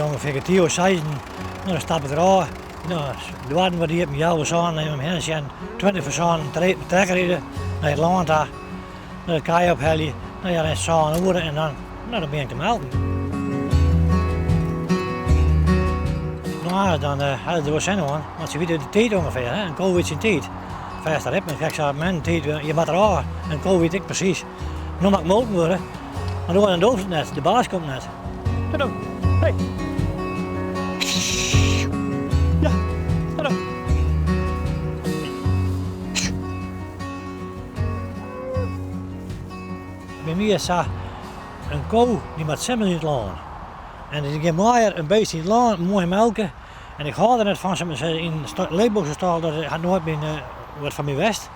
ûngefear kertier oer seizen, no dan stap ik derôf. No, doarren wat iepen, healwei sânen even om hinne sjen, 20 foar sânen trekker ride nei it lân ta, nei de kij ophelje, no ja, dan is it sân oere en dan, no dan begjin ik te melken. No, dan ha se der wol sin oan, want se witte de tiid ûngefear, hè, in ko wit syn tiid. Fêste ritme, krekt sa men tiid, je moatte derôf, in ko wit ek presys. No moat molken wurde, mar dan doocht it net, de baas komt net. Hallo, hey. Ja, hallo. By my is sa, in ko dy moat simmers yn it lân. En it is gjin moaier in beest yn it lân, moai melke. En ik hâld der net fan, yn leechboksestâl, dat hat noait myn, wat foar my west.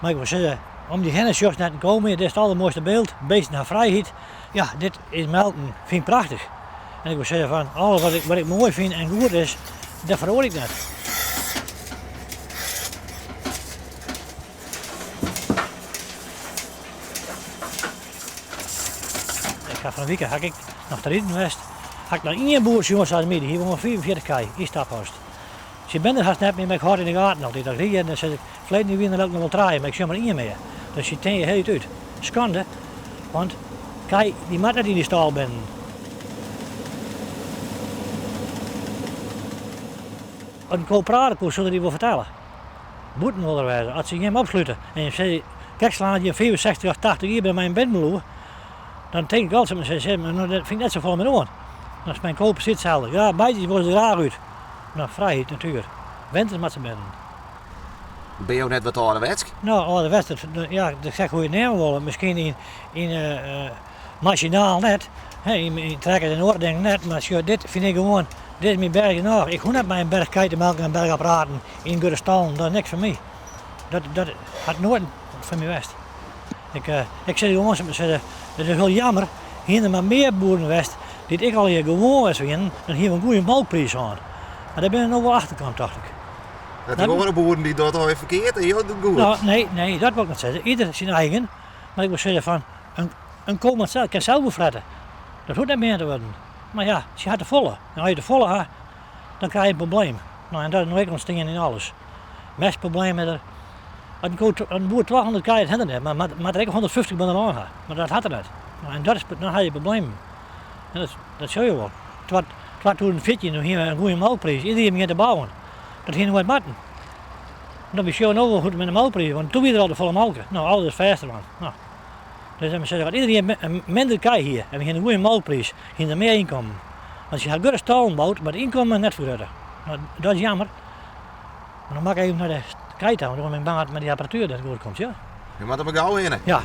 Mar ik wol sizze, om dy hinne sjochst net in ko mear, dit is it allermoaiste byld, beesten ha frijheid. Ja, dit is melken, fyn ik prachtich. En ik wol sizze fan, alles wat ik, wat ik moai fyn en goed is, dat feroar ik net. Ik ha fan 'e wike ha ik noch te riden west. Ha ik noch ien boer sjoen sa as my, dy hie gewoan 45 kij yn Staphorst. Sy binne der hast net mear, mar ik hâld yn de gaten altyd. As ik ryd dan sis ik, ferleden jier wiene der ek noch wol trije, mar ik sjoch mar ien mear. Dus sy tinje hieltyd út. Skande, want kij dy moat net yn dy stâl binnen. As in ko prate koe, soe er dy wol fertelle. Bûten wol er wêze. As se jim opslute en jim sizze, kek slaan as jim 65 of 80 jier binne mei jim binnen bliuwe, dan tink ik altyd, mar dat fyn ik net safolle mear oan. Dan is mei in ko presys itselde. Ja, meitsjes wolle se graach út. No, frijheid, natuer. Winters moat se binnen. Binne jo net wat âlderwetsk? No, âlderwetsk, ja, dat is ek hoe je it neame wolle. Miskien yn, yn masinaal net, yn trekkers en oare dingen net, mar sjoch, dit fyn ik gewoan, dit is myn berch genôch. Ik hoech net mei in berch kij te melken en berchapparaten yn grutte stallen, dat is niks foar my. Dat, dat hat noait foar my west. Ik, ik sis gewoan, it is hiel jammer, hiene der mar mear boeren west dy't ek allegear gewoan west wienen, dan hiene we in goede molkpriis hân. Mar dêr binne we no wol achter kaam, tocht ik. Dat die oare boeren dy dogge it allegear ferkeard en jo dogge it goed. No, nee, nee, dat wol ik net sizze. Ieder syn eigen. Mar ik wol sizze fan, in, in ko moat sels, kin sels wol frette. Dat hoecht net mear te wurden. Mar ja, sy ha te folle. En as je te folle ha, dan krije je in probleem. No, en dat is no ek ûntstien yn alles. Mestprobleem is der. As in, ko, as in boer 200 kij hat, hat er net, mar moat, moat er ek 150 by de lân ha. Mar dat hat er net. No, en dat is, dan ha je problemen. En dat, dat sjogge je wol. 2014 toen hiene we in goede molkpriis. Iedereen begjint te bouwen. Dat hie noait moatten. No, we sjogge no wol hoe't it mei de molkpriis, want toen wie der al te folle molke. No, alles is fêster man. No. Dus dan sizze as iedereen minder kij hie en we hiene in goede molkpriis, hiene der mear ynkommen. Want se ha grutte stallen boud, mar it ynkommen is net fergrutte. No, dat is jammer. Maar dan moat ik even nei de kij ta, want dan bin ik bang dat mei dy apparatuer net goed komt, ja. Je moatte mar gau hinne. Ja.